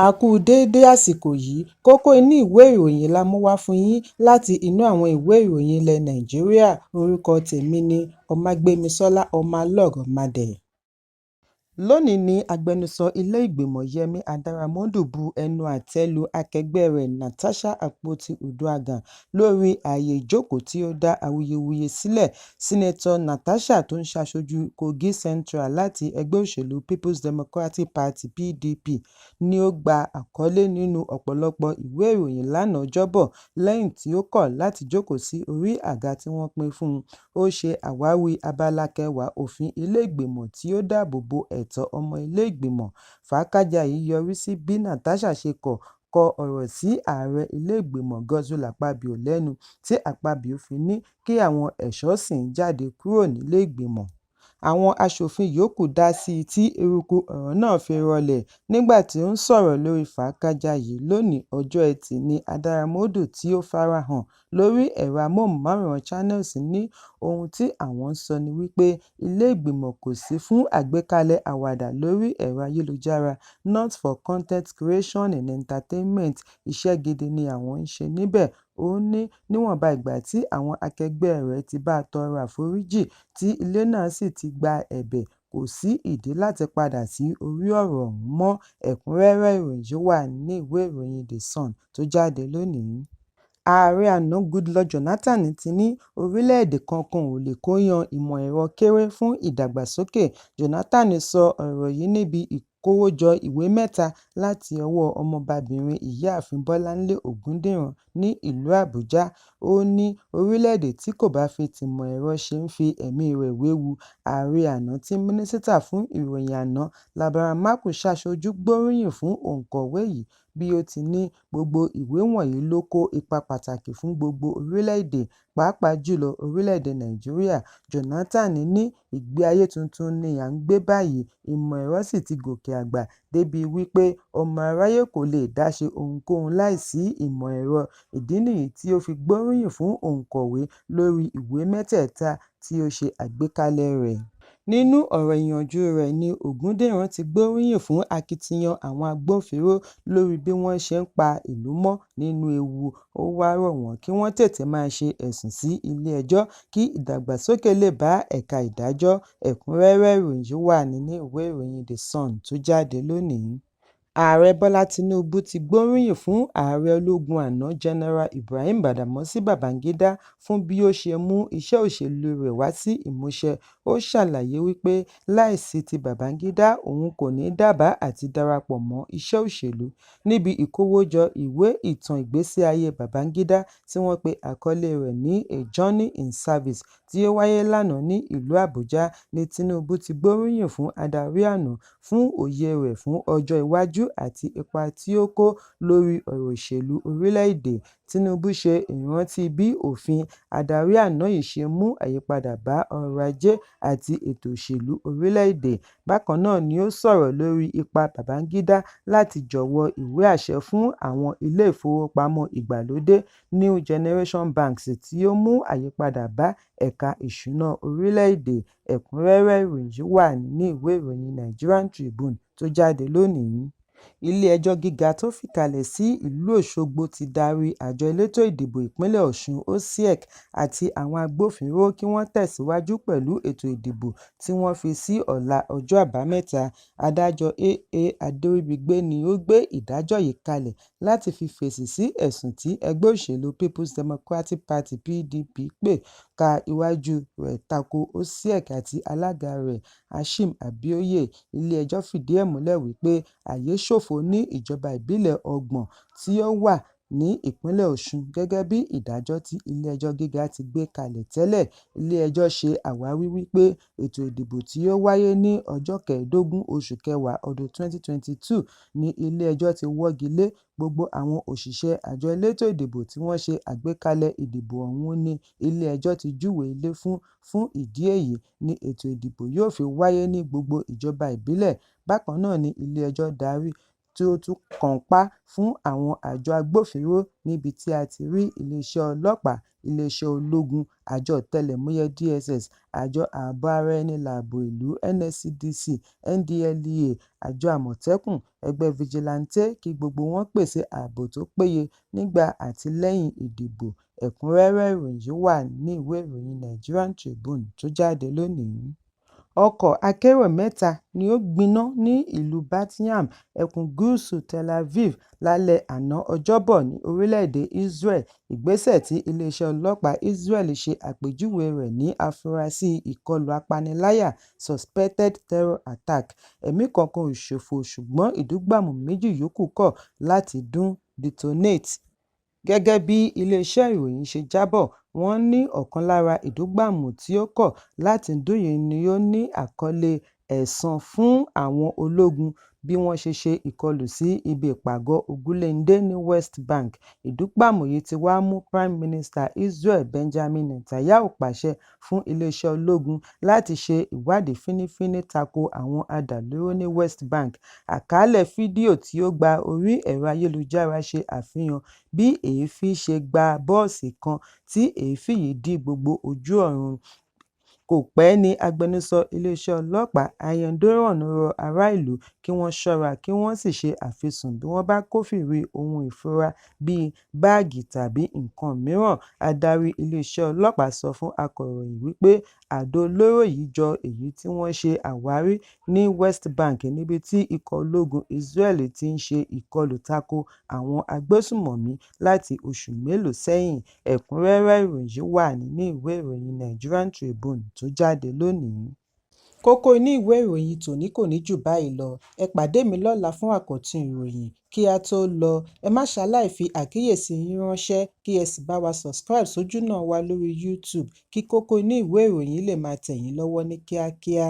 A kú déédé àsìkò yìí. Kókó inú ìwé ìròyìn la mú wá fún yín láti inú àwọn ìwé ìròyìn ilẹ̀ Nàìjíríà. Orúkọ tèmi ni Ọmágbémisọ́lá Ọmọlọ́rọ̀mádé. Lónìí ní agbẹnusọ ilé ìgbìmọ̀ Yẹmi Adaramodu bu ẹnu àtẹ́ lu akẹgbẹ́ rẹ̀ Natasha Akpoti-Uduaghan lórí ààyè ìjókòó tí ó dá awuyewuye sílẹ̀. Sínátọ̀ Natasha tó ń ṣaṣojú Kogi Central láti ẹgbẹ́ òṣèlú Peoples Democratic Party (PDP) ni ó gba àkọlé nínú ọ̀pọ̀lọpọ̀ ìwé ìròyìn lánàá Ọjọ́bọ̀ lẹ́yìn tí ó kọ̀ láti jókòó sí orí àga tí wọ́n pín fún un. Ó ṣe àwáwí Abala 10 Òfin Ilé Ìgbìmọ̀ tí ó dáàbò bo ẹ̀tọ́ ọmọ ilé ìgbìmọ̀. Fàákàjàá yìí yọrí sí bí Natasha ṣe kọ ọ̀rọ̀ sí ààrẹ ilé ìgbìmọ̀ Godswill Akpabio lẹ́nu, tí Akpabio fi ní kí àwọn ẹ̀ṣọ́ sìn ín jáde kúrò nílé ìgbìmọ̀. Àwọn aṣòfin yòókù dá sí i tí eruku ọ̀rọ̀ náà fi rọlẹ̀. Nígbà tí ó ń sọ̀rọ̀ lórí fàákàjàá yìí lónìí ọjọ́ Ẹtì ní Adaramodu tí ó farahàn lórí ẹ̀rọ amóhùnmáwòrán Channels ní ohun tí àwọn ń sọ ni wípé ilé ìgbìmọ̀ kò sí fún àgbékalẹ̀ àwàdà lórí ẹ̀rọ ayélujára "not for content creation in entertainment", iṣẹ́ gidi ni àwọn ń ṣe níbẹ̀. Ó ní níwọ̀nba ìgbà tí àwọn akẹgbẹ́ẹ rẹ̀ ti bá a tọrọ àforíjì tí ilé náà sì ti gba ẹ̀bẹ̀, kò sí ìdí láti padà sí orí ọ̀rọ̀ ọ̀hún mọ́. Ẹ̀kúnrẹ́rẹ́ ìròyìn yìí wà nínú ìwé ìròyìn The Sun tó jáde lónìí. Ààrẹ àná Goodluck Jonathan ti ní orílẹ̀-èdè kankan ò lè kóyán ìmọ̀ ẹ̀rọ kéré fún ìdàgbàsókè. Jonathan sọ ọ̀rọ̀ yìí níbi ìkówójọ ìwé mẹ́ta láti ọwọ́ Ọmọbabìnrin Ìyáàfin Bọ́láńlé Ògúndìran ní ìlú Àbújá. Ó ní orílẹ̀-èdè tí kò bá fi tìmọ̀ ẹ̀rọ ṣe ń fi ẹ̀mí rẹ̀ wewu. Ààrẹ àná tí Mínísítà fún Ìròyìn àná Labaran Maku ṣaṣojú gbóríyìn fún òǹkọ̀wé yìí bí ó ti ní gbogbo ìwé wọ̀nyí ló kó ipa pàtàkì fún gbogbo orílẹ̀-èdè, pàápàá jùlọ orílẹ̀-èdè Nàìjíríà. Jonathan ní ìgbé ayé tuntun ni à ń gbé báyìí, ìmọ̀ ẹ̀rọ sì ti gòkè àgbà débìí wípé ọmọ aráyé kò lè dá ṣe ohunkóhun láìsí ìmọ̀ ẹ̀rọ. Ìdí nìyí tí ó fi gbóríyìn fún òǹkọ̀wé lórí ìwé mẹ́tẹ̀ẹ̀ta tí ó ṣe àgbékalẹ̀ rẹ̀. Nínú ọ̀rọ̀ ìyànjú rẹ̀ ní Ògúndìran ti gbóríyìn fún akitiyan àwọn agbófinró lórí bí wọ́n ṣe ń pa ìlú mọ́ nínú ewu. Ó wáá rọ̀ wọ́n kí wọ́n tètè máa ṣe ẹ̀sùn sí ilé-ẹjọ́ kí ìdàgbàsókè lè bá ẹ̀ka ìdájọ́. Ẹ̀kúnrẹ́rẹ́ ìròyìn yìí wà nínú ìwé ìròyìn The Sun tó jáde lónìí. Ààrẹ Bọ́lá Tinubu ti gbóríyìn fún ààrẹ ológun àná General Ibrahim Badamasi Babangida fún bí ó ṣe mú iṣẹ́ òṣèlú rẹ̀ wá sí ìmúṣẹ. Ó ṣàlàyé wípé láìsí ti Babangida òun kò ní dábàá àti darapọ̀ mọ́ iṣẹ́ òṣèlú. Níbi ìkówójọ ìwé ìtàn ìgbésí ayé Babangida tí wọ́n pe àkọlé rẹ̀ ní "A Journey in Service" tí ó wáyé lánàá ní ìlú Àbújá ní Tinubu ti gbóríyìn fún adarí àná fún òye rẹ̀ fún ọjọ́ iwájú àti ipa tí ó kó lórí ọ̀rọ̀ òṣèlú orílẹ̀-èdè. Tinubu ṣe ìrántí bí òfin adarí àná yìí ṣe mú àyípadà bá ọrọ̀ ajé àti ètò òṣèlú orílẹ̀-èdè. Bákan náà ni ó sọ̀rọ̀ lórí ipa Babangida láti jọ̀wọ́ ìwé àṣẹ fún àwọn ilé ìfowópamọ́ ìgbàlódé New Generation Banks tí ó mú àyípadà bá ẹ̀ka ìṣúná orílẹ̀-èdè. Ẹ̀kúnrẹ́rẹ́ ìròyìn yìí wà nínú ìwé ìròyìn Nigerian Tribune tó jáde lónìí. Ilé-ẹjọ́ gíga tó fìkàlẹ̀ sí ìlú Òṣogbo ti darí àjọ elétò ìdìbò ìpínlẹ̀ Ọ̀ṣun (OSIEC) àti àwọn agbófinró kí wọ́n tẹ̀síwájú pẹ̀lú ètò ìdìbò tí wọ́n fi sí ọ̀la ọjọ́ Àbámẹ́ta. Adájọ́ A. A. Adéríbigbé ni ó gbé ìdájọ́ yìí kalẹ̀ láti fi fèsì sí ẹ̀sùn tí ẹgbẹ́ òṣèlú Peoples Democratic Party (PDP) pè ka iwájú rẹ̀ tako OSIEC àti alága rẹ̀ Hakeem Abioye. Ilé-ẹjọ́ fìdí ẹ̀ múlẹ̀ wípé àyè ṣófo ní ìjọba ìbílẹ̀ 30 tí ó wà ní ìpínlẹ̀ Ọ̀ṣun gẹ́gẹ́ bí ìdájọ́ tí ilé-ẹjọ́ gíga ti gbé kalẹ̀ tẹ́lẹ̀. Ilé-ẹjọ́ ṣe àwáwí wípé ètò ìdìbò tí ó wáyé ní ọjọ́ 15 oṣù kẹwàá ọdún 2022 ní ilé-ẹjọ́ ti wọ́gi lé gbogbo àwọn òṣìṣẹ́ àjọ elétò ìdìbò tí wọ́n ṣe àgbékalẹ̀ ìdìbò ọ̀hún ní ilé-ẹjọ́ ti júwèé ilé fún. Fún ìdí èyí ni ètò ìdìbò yóò fi wáyé ní gbogbo ìjọba ìbílẹ̀. Bákan náà ni ilé-ẹjọ́ darí tí ó tún kànńpá fún àwọn àjọ agbófinró níbi tí a ti rí iléeṣẹ́ ọlọ́pàá, iléeṣẹ́ ológun, àjọ ọ̀tẹlẹ̀múyẹ́ DSS, àjọ ààbò ara ẹni láàbò ìlú NSCDC, NDLEA, àjọ Àmọ̀tẹ́kùn, ẹgbẹ́ fijilantànte kí gbogbo wọn pèsè ààbò tó péye nígbà àti lẹ́yìn ìdìbò. Ẹ̀kúnrẹ́rẹ́ ìròyìn yìí wà nínú ìwé ìròyìn Nigerian Tribune tó jáde lónìí. Ọkọ̀ akérò mẹ́ta ni ó gbiná ní ìlú Bat Yam, ẹkùn gúúsù Tel Aviv lálẹ́ àná Ọjọ́bọ̀ ní orílẹ̀-èdè Israel, ìgbésẹ̀ tí ilé-iṣẹ́ ọlọ́pàá Israel ṣe àpèjúwe rẹ̀ ní àfurasí ìkọlù apaniláyà (suspected terror attack). Ẹ̀mí kankan ò ṣòfò ṣùgbọ́n ìdúgbàmù méjì yòókù kọ̀ láti dún (detonate). Gẹ́gẹ́ bí ilé-iṣẹ́ ìròyìn ṣe jábọ̀, wọ́n ní ọ̀kan lára ìdúgbàmù tí ó kọ̀ láti dún yìí ni ó ní àkọlé ẹ̀san fún àwọn ológun bí wọ́n ṣe ṣe ìkọlù sí ibi ìpàgọ́ ogunléndé ní West Bank. Ìdúgbàmù yìí ti wá mú Prime Minister Israel Benjamin Netanyahu pàṣẹ fún iléeṣẹ́ ológun láti ṣe ìwádìí fínífíní tako àwọn adàlúrú ní West Bank. Àkàálẹ̀ fídíò tí ó gba orí ẹ̀rọ ayélujára ṣe àfihàn bí èéfín ṣe gba bọ́ọ̀sì kan tí èéfín yìí dí gbogbo ojú ọ̀run. Kò pẹ́ ní agbẹnusọ iléeṣẹ́ ọlọ́pàá Ian Doron rọ ará ìlú kí wọ́n ṣọ́ra kí wọ́n sì ṣe àfisùn bí wọ́n bá kófìrí ohun ìfura bíi báàgì tàbí nǹkan mìíràn. Adarí iléeṣẹ́ ọlọ́pàá sọ fún akọ̀ròyìn wípé àdó olóró yìí jọ èyí tí wọ́n ṣe àwárí ní West Bank níbi tí ikọ̀ ológun Israel ti ń ṣe ìkọlù tako àwọn agbésùnmọ̀mí láti oṣù mélòó sẹ́yìn. Ẹ̀kúnrẹ́rẹ́ ìròyìn yìí wà nínú ìwé ìròyìn Nigerian Tribune tó jáde lónìí. Kókó inú ìwé ìròyìn tòní kò ní jù báyìí lọ. Ẹ pàdé mi lọ́la fún àkọ́tún ìròyìn. Kí á tó lọ, ẹ má ṣaláì fi àkíyèsí yín ránṣẹ́ kí ẹ sì bá wa subscribe sójúnà wa lórí YouTube kí kókó inú ìwé ìròyìn lè máa tẹ̀ yín lọ́wọ́ ní kíákíá.